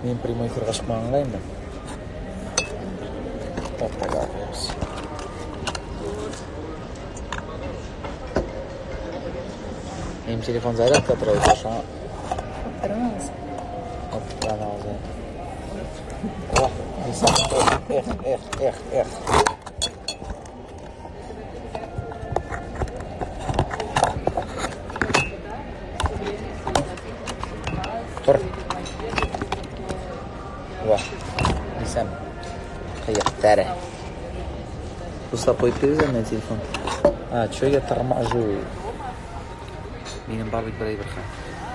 Мин прямой эфирга чыкмаганга инде. Опа, куябыз. Минем телефон зарядка тора икән, шуңа Тормагыз. О, эх, эх, эх, эх. Тор. Ва. Дисәм. Кыек тәре. Дуслар, куеп бирегез әле телефон. А, чё я торможу? Минем бар бит бер әйбер хәл.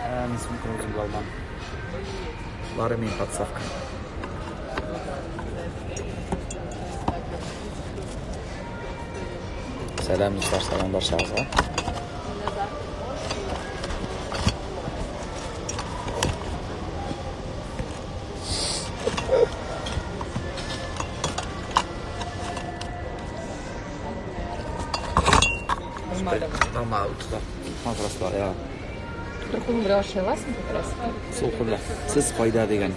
А, мин сумканы үзем алмам. Бары мин подставка. Сәлам, дуслар, сәлам баршагызга. Нормально. Нормально, туда. Матраслар, я. Бер кулың белән ашый аласың как раз. Сул кул белән. Сез кайда дигән.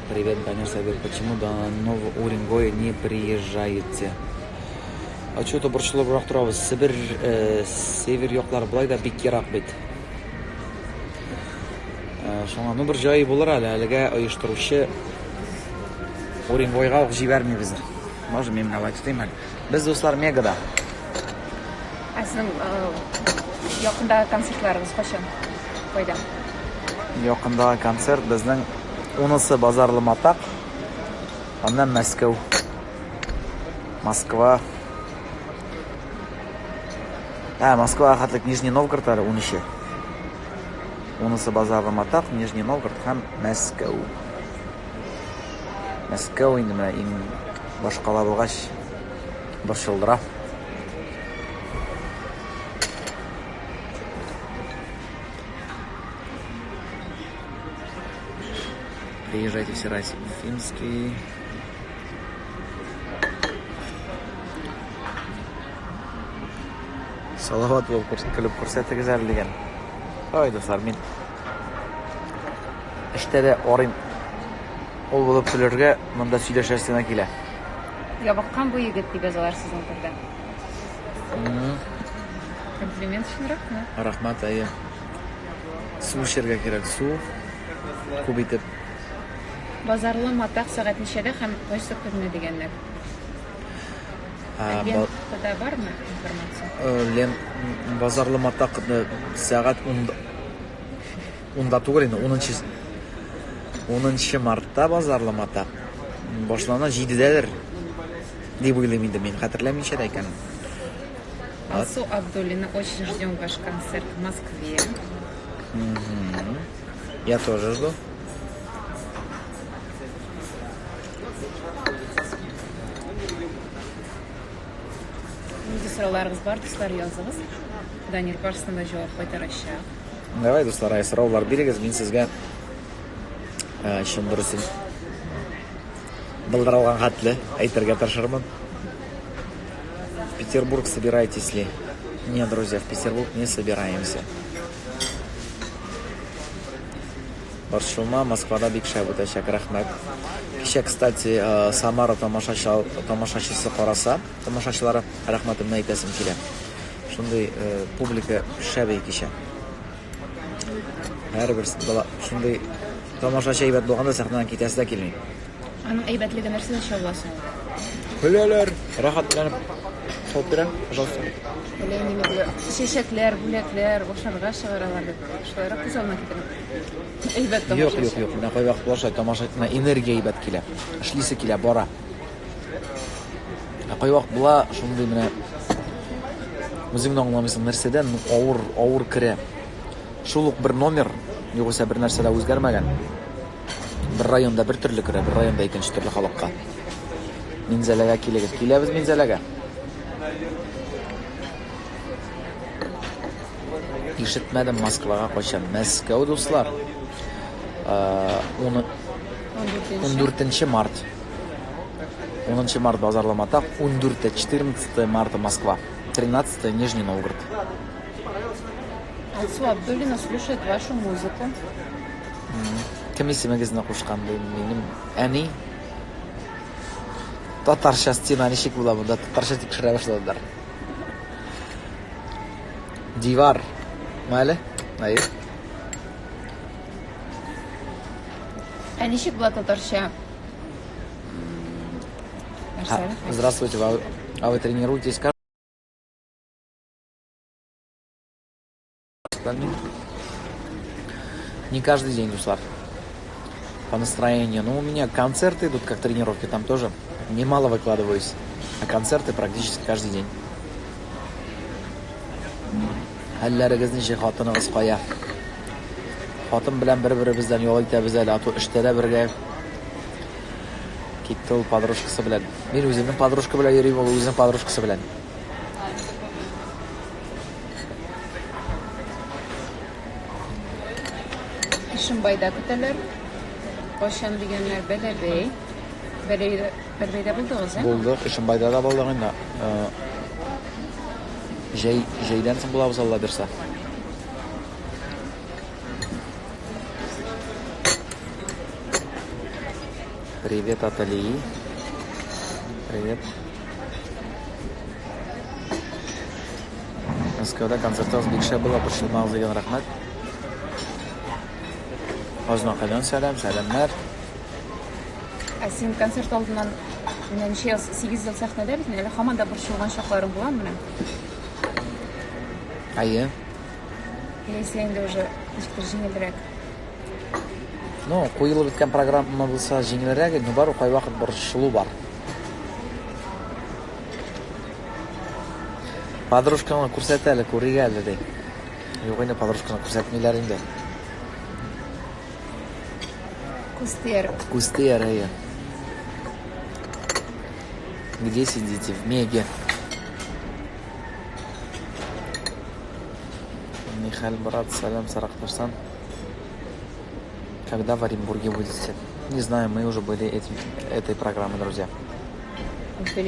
Привет, Данир Сабир. Почему до Нового Уренгоя не приезжаете? А что-то борчылыбрак торабыз. Себер, север яклары болай да бик ерак бит. Шуңа, ну, бер җае булыр әле. Әлегә оештыручы Уренгойга ук җибәрми безне. Может, мин менә болай тотыйм әле. Без, дуслар, Мегада. Ә сезнең якындагы концертларыгыз кайчан? Кайда? Якындагы концерт безнең унысы Базарлы Матак, аннан Мәскәү, Москва. Ә, Москва хәтлек Нижний Новгород әле унөче. Унысы Базарлы Матак, Нижний Новгород һәм Мәскәү. Мәскәү инде менә иң башкала булгач борчылдыра. Приезжайте все раз Уфимский. Салават булып көлеп күрсәтегез әле дигән. Ой, дуслар, мин эштә дә арыйм. Ул булып көлергә монда сөйләшәсе генә килә. Ябыккан бу егет дип язалар сезнең турыда. Комплимент өчен рәхмәт. Рәхмәт, әйе. Су эчәргә кирәк, су күп итеп. Базарлы Матак сәгать ничәдә һәм кайсы көнне дигәннәр? Лентада бармы информация? Лент Базарлы Матак сәгать унда түгел инде, унынчы мартта Базарлы Матак башлана, җидедәдер дип уйлыйм инде мин, хәтерләмим ничәдә икәнен. Алсу Абдуллина, очень ждем ваш концерт в Москве. Я тоже жду. Нинди сорауларыгыз бар, дуслар, языгыз. Данир барысына да җавап кайтарачак. Давай, дуслар, ай, сораулар бирегез, мин сезгә чын дөресен булдыра алган хәтле әйтергә тырышырмын. В Петербург собираетесь ли? Нет, друзья, в Петербург не собираемся. Борчылма, Москвада бик шәп үтәчәк, рәхмәт. Кичә, кстати, Самара тамашачысы караса, тамашачылары, рәхмәтемне әйтәсем килә. Шундый публика шәп кичә. Һәрбер бала шундый тамашачы әйбәт булганда сәхнәдән китәсе дә килми. Аның әйбәтлеге нәрсәдә чагыла соң? Көләләр, рәхәтләнеп. Салып бирәм, пожалуйста. Әллә инде теге чәчәкләр, бүләкләр, ашарга чыгаралар дип. Шулайрак күз алдына китерәм. Әйбәт тамашачы. Юк, юк, юк. Менә кайвакыт була шулай, тамаша, менә энергия әйбәт килә. Эшлисе килә, бара. Ә кайвакыт була шундый менә үзең дә аңламыйсың нәрсәдән, ну, авыр, авыр керә. Шул ук бер номер, югыйсә бер нәрсә дә үзгәрмәгән. Бер районда бер төрле керә, бер районда икенче төрле халыкка. Минзәләгә килегез. Киләбез Минзәләгә. Ишетмәдем Москвага кайчан. Мәскәү, дуслар. 14 март. 10 март Базарлы Матак, 14 14 марта Москва, 13 Нижний Новгород. Алсу Абдуллина слушает вашу музыку. Кем исемегезне кушкан дим, минем әни. Татарча стена ничек була монда? Татарча тикшерә башладылар. Дивар. Мәле? Әйе. Ә ничек була татарча? Здравствуйте, а вы тренируетесь каждый? Не каждый день, Руслан. По настроению. Ну, у меня концерты идут как тренировки, там тоже немало выкладываюсь. А концерты практически каждый день. Хәлләрегез ничек, хатыныгыз кая? Хатын белән бер-беребездән ял итәбез әле, а то эштә дә бергә. Китте ул подружкасы белән. Мин үземнең подружка белән йөрим, ул үзенең подружкасы белән. Ишембайда көтәләр. Кайчан дигәннәр Бәләбәй. Бәләбәйдә, Бәләбәйдә булдыгыз, ә? Булдык, Ишембайда да булдык инде. Җәй, җәйдән соң булабыз, Алла бирса. Привет от Алии. Привет. Мәскәүдә концертыгыз бик шәп була, борчылмагыз дигән рәхмәт. Азнакайдан сәлам, сәламнәр. Ә син концерт алдыннан менә ничә ел, 8 ел сәхнәдә бит, әле һаман да борчылган чакларың буламы менә? Әйе. Яисә инде уже ничектер җиңелрәк. Ну, куелып беткән программа булса җиңелрәк, но барыбер кайвакыт борчылу бар. Подружкаңны күрсәт әле, күрик әле, ди. Юк инде, подружканы күрсәтмиләр инде. Күз тияр. Күз тияр, әйе. Где сидите? В Меге. Михаил, брат, сәлам, Саракташстан. Когда в Оренбурге будете? Не знаю, мы уже были этим, этой программой, друзья.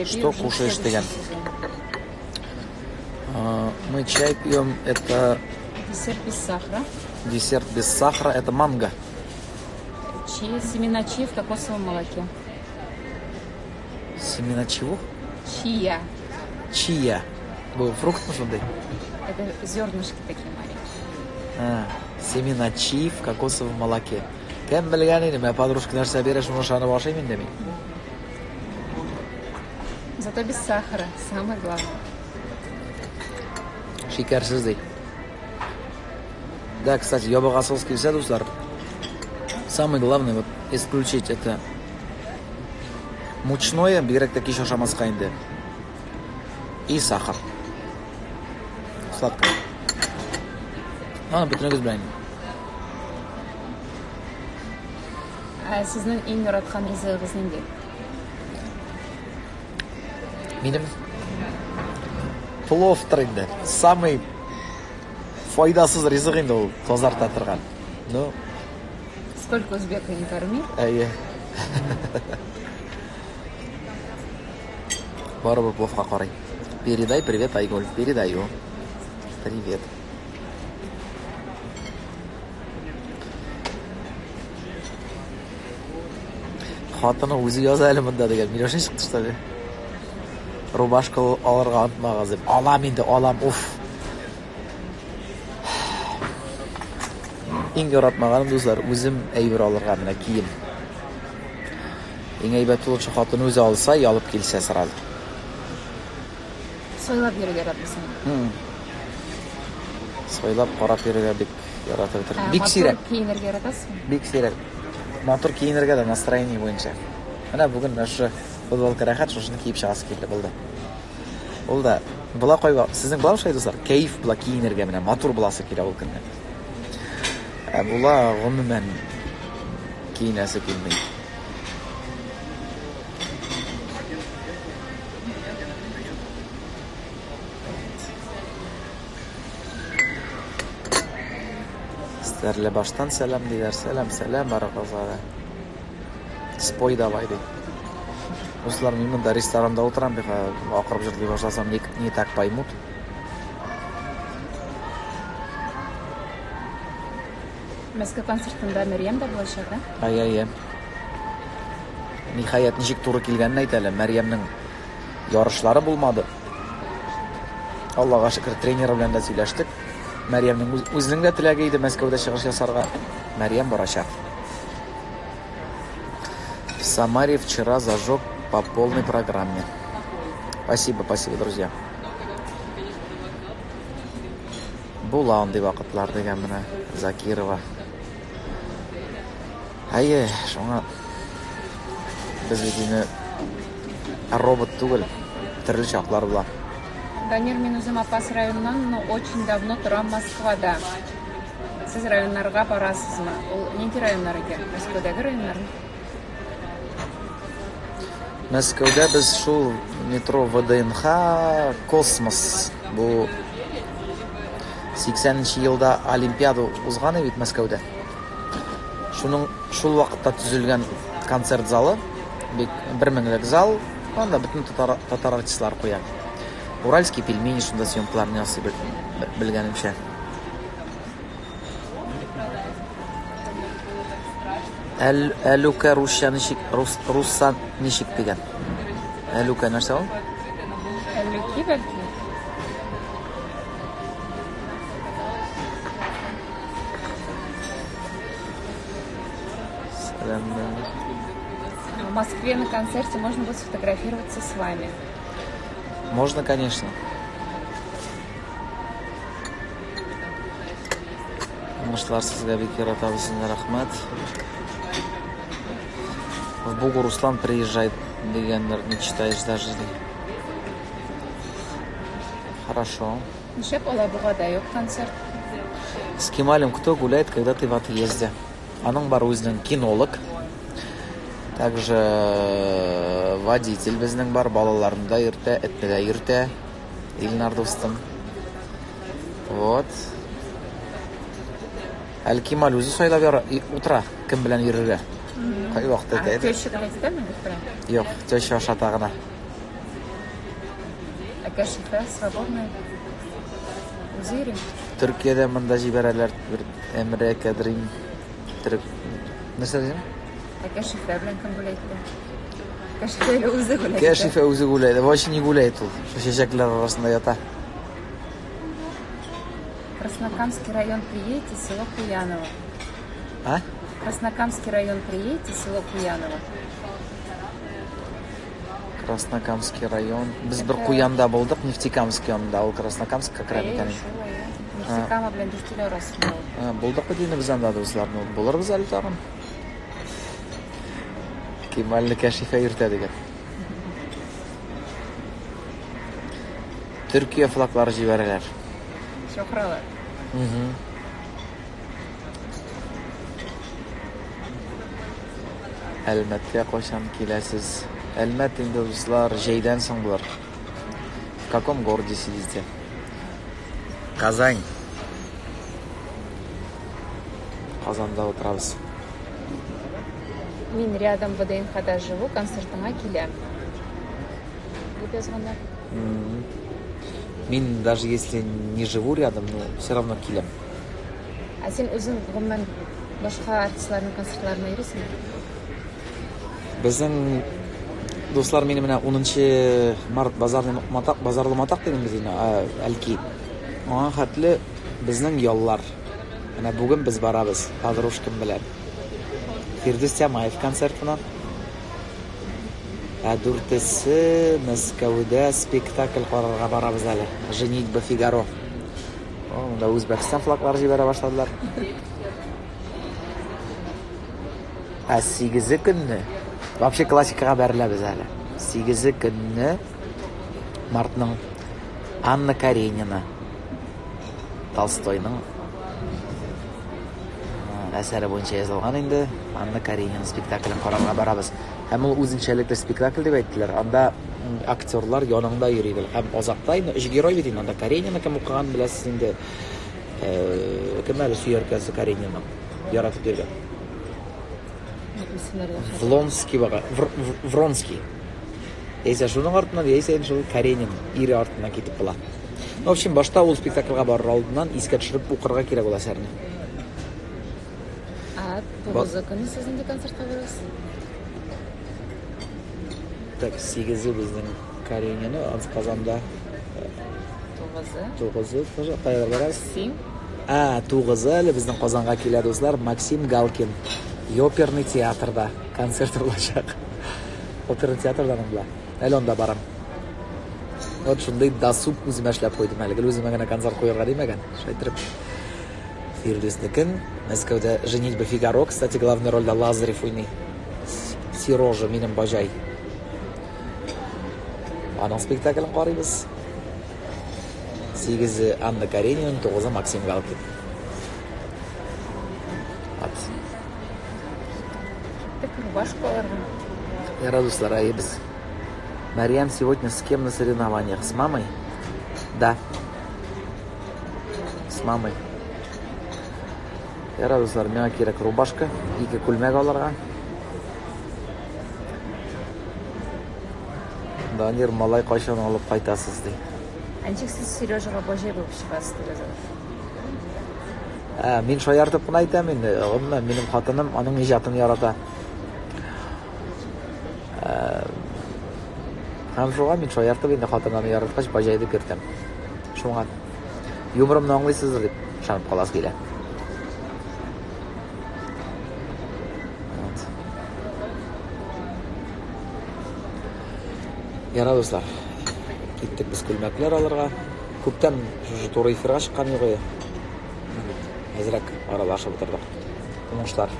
Что кушаешь ты, Ян? Мы чай пьем, это... Десерт без сахара. Десерт без сахара, это манго. Чия, семена чиа в кокосовом молоке. Семена чего? Чия. Чия. Был фрукт, может быть? Это зернышки такие маленькие. А, семена чии в кокосовом молоке. Кем белгән инде, мә подружка нәрсә бирә, шуны ышанып ашыйм инде мин. Зато без сахара, самое главное. Шикәрсез ди. Да, кстати, ябыгасыгыз килсә, дуслар, самое главное вот исключить это мучное, бигрәк тә кич ашамаска инде. И сахар. Сладкое. Аны бөтенегез белән. Ә сезнең иң яраткан ризыгыгыз нинди? Минем пловтыр инде. Самый файдасыз ризык инде ул, тазарта торган. Ну, Сколько узбека не корми? Әйе. Барыбер пловка карый. Передай привет, Айгуль. Передаю. Привет. Хатыны үзе яза әле монда дигән. Миләүшә чыкты что ли? Рубашка алырга онытмагыз дип. Алам инде, алам, уф. Иң яратмаганым, дуслар, үзем әйбер алырга, менә кием. Иң әйбәт лучше хатын үзе алса, и алып килсә сразу. Сайлап йөрергә яратмыйсың. Сайлап, карап йөрергә бик яратып бетердем. Бик сирәк. Матур киенергә яратасыңмы? Бик сирәк. Матур киенергә дә настроение буенча. Менә бүген менә шушы футболка рәхәт, шушыны киеп чыгасы килде, булды. Ул да була кайва. Сезнең буламы шулай, дуслар? Кәеф була киенергә, менә матур буласы килә ул көнне. Ә була гомумән киенәсе килми. Стәрлебаштан сәлам диләр. Сәлам, сәлам барыгызга да. Спой давай ди. Дуслар, мин монда ресторанда утырам, бик акырып җырлый башласам, не, не так поймут. Мәскәү концертында Мәрьям дә булачак, ә? Әйе, әйе. Ниһаять, ничек туры килгәнен әйт әле. Мәрьямнең ярышлары булмады. Аллага шөкер, тренеры белән дә сөйләштек. Мәрьямнең үзенең дә теләге иде Мәскәүдә чыгыш ясарга. Мәрьям барачак. В Самаре вчера зажег по полной программе. Спасибо, спасибо, друзья. Була андый вакытлар дигән менә Закирова. Әйе, шуңа без бит инде робот түгел, төрле чаклар була. Данир, мин үзем Апас районыннан, но очень давно торам Москвада. Сез районнарга барасызмы? Ул нинди районнар икән? Мәскәүдәге районнармы? Мәскәүдә без шул метро ВДНХ Космос бу 80 нче елда Олимпиада узган бит Мәскәүдә. Шуның шул вакытта төзелгән концерт залы, бик бер меңлек зал, анда бөтен татар, татар артистлар куя. Уральский пельмени шунда съемкаларны ясый белгәнемчә. Әл, әлүкә русча ничек, рус, русса ничек дигән? Әлүкә нәрсә ул? Әлүки бәлки. Сәлам. В Москве на концерте можно будет сфотографироваться с вами. Можно, конечно. Уңышлар сезгә, бик яратабыз сезне, рәхмәт. В Бугу Руслан приезжает дигәннәр, не читаешь даже. Хорошо. Нишләп Алабугада юк концерт? С Кемалем кто гуляет, когда ты в отъезде? Аның бар үзенең кинолог. Также водитель безнең бар, балаларны да йөртә, этне дә йөртә. Илнар дустым. Вот. Әле Кемаль үзе сайлап яра, утыра, кем белән йөрергә. Кай вакытта әйтә. Теща белән китәме бер? Юк, теща ашата гына. Ә Кәшифә свободная. Үзе йөри. Төркиядә монда җибәрәләр бер Әмрә Кадрин төрек. Нәрсә дисең? Ә Кәшифә белән кем гуляет? Кәшифә әле үзе гуляет. Кәшифә үзе гуляет. Вообще не гуляет ул. Шул чәчәкләр арасында ята. Краснокамский район приедете, село Куяново. А? Краснокамский район приедете, село Куяново. Краснокамский район. Без бер Куянда булдык, Нефтекамск янында. Ул Краснокамскка керә микән? Нефтекама белән Дүртөйле арасында ул. Булдык бит инде без анда, дуслар. Ну, булырбыз әле тагын. Кемальне Кәшифә йөртә дигән. Төркия флаглары җибәрәләр. Чакыралар. Угу. Әлмәткә кайчан киләсез? Әлмәт инде, дуслар, җәйдән соң булыр. В каком городе сидите? Казань. Казанда утырабыз. Мин рядом ВДНХда живу, концертыңа киләм. Дип язганнар. Мин даже если не живу рядом, но все равно киләм. Ә син үзең гомумән башка артистларның концертларына йөрисеңме? Безнең дуслар мине менә 10 март базарный матак, базарлы матак дидем бит инде, Әлки. Аңа хәтле безнең яллар. Менә бүген без барабыз подружкам белән. Фирдүс Тямаев концертына. Ә дүртесе Мәскәүдә спектакль карарга барабыз әле. Женитьба Фигаро. О, монда Үзбәкстан флаглары җибәрә башладылар. Ә сигезе көнне, вообще классикага бәреләбез әле. Сигезе көнне мартның Анна Каренина Толстойның әсәре буенча язылган инде Анна Каренина спектаклен карарга барабыз. Һәм ул үзенчәлекле спектакль дип әйттеләр. Анда актерлар яныңда йөри гел. Һәм азакта инде өч герой бит инде. Анда Каренина кем укыган беләсез инде. Кем әле сөяркәсе Каренина? Яратып йөргән. Влонский бага, Вронский. Яисә шуның артыннан, яисә инде шул Каренин ире артыннан китеп була. В общем, башта ул спектакльгә барыр алдыннан искә төшереп укырга кирәк ул әсәрне. Ә тугызы көне сез нинди концертка барасыз? Так, сигезе безнең Каренино, ансы Казанда. Тугызы. Тугызы тоже кая барасыз? Син? Ә, тугызы әле безнең Казанга килә, дуслар, Максим Галкин. Оперный театрда концерт булачак. Оперный театрда була. Әле анда барам. Вот шундый досуг үземә эшләп куйдым әле. Гел үземә генә концерт куярга димәгән. Шулай итеп Фирдүснекен Мәскәүдә Женитьба Фигаро, кстати, главный рольдә Лазарев уйный. Сережа минем баҗай. Аның спектаклен карыйбыз. Сигезе Анна Каренина, тугызы Максим Галкин. Ат. Так рубашку алырга. Яра, дуслар, әйе без. Марьям сегодня с кем на соревнованиях? С мамой? Да. С мамой. Яра, дуслар, миңа кирәк рубашка, ике күлмәк алырга. Данир, малай кайчан алып кайтасыз, ди. Ә ничек сез Сережага баҗай булып чыгасыз, дип язалар. Ә, мин шаяртып кына әйтәм инде. Гомумән, минем хатыным аның иҗатын ярата. Ә, һәм шуңа мин шаяртып инде хатынны яраткач, баҗай дип йөртәм. Шуңа юморымны аңлыйсыздыр дип ышанып каласы килә. Вот. Яра, дуслар. Киттек без күлмәкләр алырга. Күптән шушы туры эфирга чыккан юк иде. Әзрәк аралашып утырдык. Уңышлар.